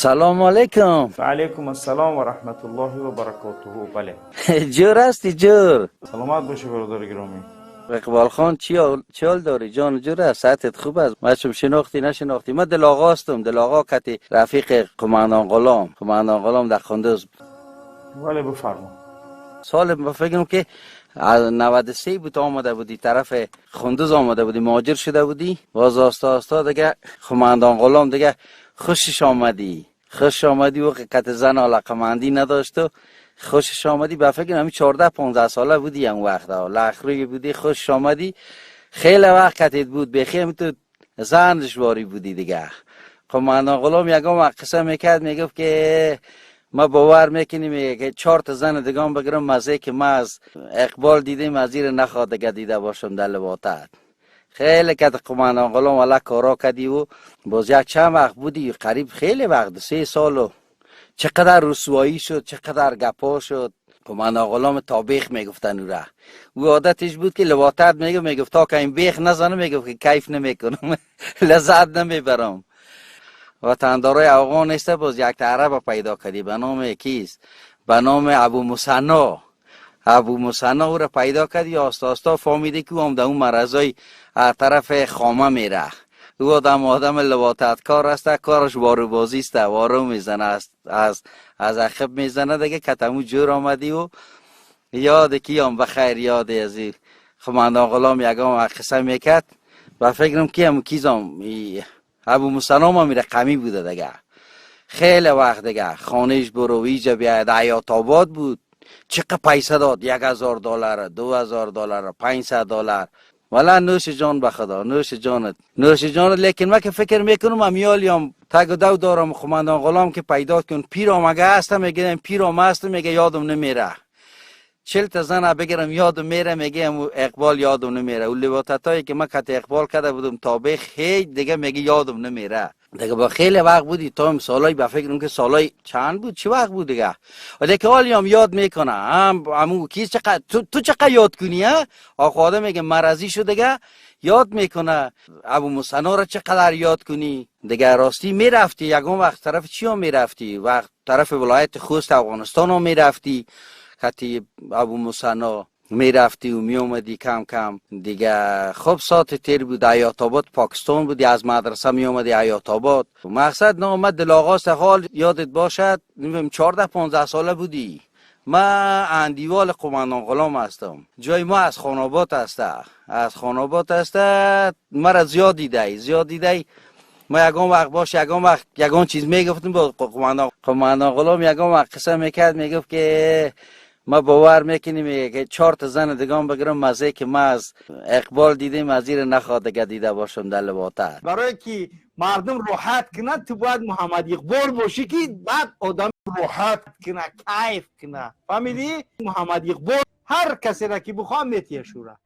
Салому алейкум. Ва алейкум ассалом ва раҳматуллоҳи ва баракотуҳу. Бале. Ҷур ҳастӣ, ҷур? Саломат бошӣ, бародари гиромӣ. Иқболхон, чӣ ҳол дорӣ, ҷон? ҷур аст, саҳатت хуб аст? Ма чум шинохтӣ, нашинохтӣ? Ма Дилоғо ҳастам, Дилоғо кати рафиқи қумандон Ғулом, қумандон Ғулом дар Қундуз. Бале, бифармо. Соли ба фикрам ки аз 93 буд, омада будӣ тараф Қундуз, омада будӣ, муҳоҷир шуда будӣ. Боз оста оста дига қумандон Ғулом дига хушиш омадӣ, хуш омадӣ. Ӯ кати зан алоқамандӣ надошту хушиш омадӣ. Ба фикр ҳамин 14-15 сола будӣ он вақт, лахрӯй будӣ, хушиш омадӣ. Хеле вақт катит буд, бехи ҳамин ту зан душворӣ будӣ. Дига қумандон Ғулом ягон вақт қисса мекард, мегуфт ки ма бовар мекунӣ, мега ки чор та зани дигам бигирам, маззе ки ма аз Иқбол дидем, аз зир нахоҳ дига дида бошам дар либотат. Хеле кати қумандон Ғулом вала коро кардиву боз як чанд вақт будӣ, қариб хеле вақт, 3 солу чақадар русвоӣ шуд, чақадар гапҳо шуд. Қумандон Ғулом тобех мегуфтанд ӯра. Ӯ одатиш буд ки либотат мегуфт, мегуфт то ка ин бех назанам, мегуфт ки кайф намекунам, лаззат намебарам. Ватандорои афғон неста, боз як араба пайдо кардӣ ба номи кист, ба номи Абу Мусанно. Абу Мусанно ӯра пайдо кардӣ, оста оста фаҳмидӣ ки ӯ ҳам дар он марзои аз тарафи хома мера. Ӯ одам одами либотаткор аст, кораш ворубозист, вору мезана, аз ақиб мезана. Дига катаму ҷур омадиву ёде киём бахайр, ёде аз қумандон Ғулом ягон вақт қисса мекард. Ба фикрам ки ҳам кизом Абу Мусаном ҳам рақамӣ буда. Дига хеле вақт дига хониш буру иҷа бияд, Ҳаётобод буд, чиқа пайса дод, 1000 доллар, 2000 доллар, 500 доллар. Вала нӯши ҷон, ба худо, нӯши ҷонат, нӯши ҷонат. Лекин ма ки фикр мекунам, амёлиям тагу дав дорам. Қумандон Ғулом ки пайдо кун, пиром ага ҳаста, мегӯям пиром ҳаста, мега ёдам намера. 40 та зана бигирам, ёдам мера, мегӯям Иқбол ёдам намера. Ӯ либотатое ки ма кати Иқбол карда будам тобе хеҷ дига мега ёдам намера. Дига бо хеле вақт буди, то солای ба фикрам ки солای чанд буд, чӣ вақт буд дига. лекин ҳолиам ёд мекуна ҳам ҳамун ки чақад ту чақад ёд кунӣ, а охо одам мега марзӣ шуд, дига ёд мекуна. Абу Мусанора чақадар ёд кунӣ? Дига ростӣ мерафтӣ ягон вақт тарафи чиё мерафтӣ? Вақт тарафи вилояти Хуст Афғонистон мерафтӣ, хати Абу Мусано мерафтӣ меомадӣ кам кам. Дига хуб соати тер буд, Ҳаётобод Покистон буди, аз мадраса меомадӣ Ҳаётобод. Мақсад наомад Дилоғост, ҳол ёдат бошад, 14-15 сола будӣ. Ма андивол қумандон Ғулом ҳастам, ҷои мо аз Хонобод аста, аз Хонобод аста. Мара зиёд дидай, зиёд дидай. Ма ягон вақт бош, ягон вақт ягон чиз мегуфтем бо қумандон Ғулом ягон вақт қисса мекард, мегуфт ки ма бовар мекунӣ, мега ки чор та зани дигам бигирам, маззе ки ма аз Иқбол дидем, аз зир нахоҳ дига дида бошам дар либотат. Барое ки мардум роҳат кунад, ту бояд Муҳаммад Иқбол бошӣ, ки баъд одам роҳат куна, кайф куна, фаҳмидӣ? Муҳаммад Иқбол ҳар касеро ки бихоҳам, метия шура.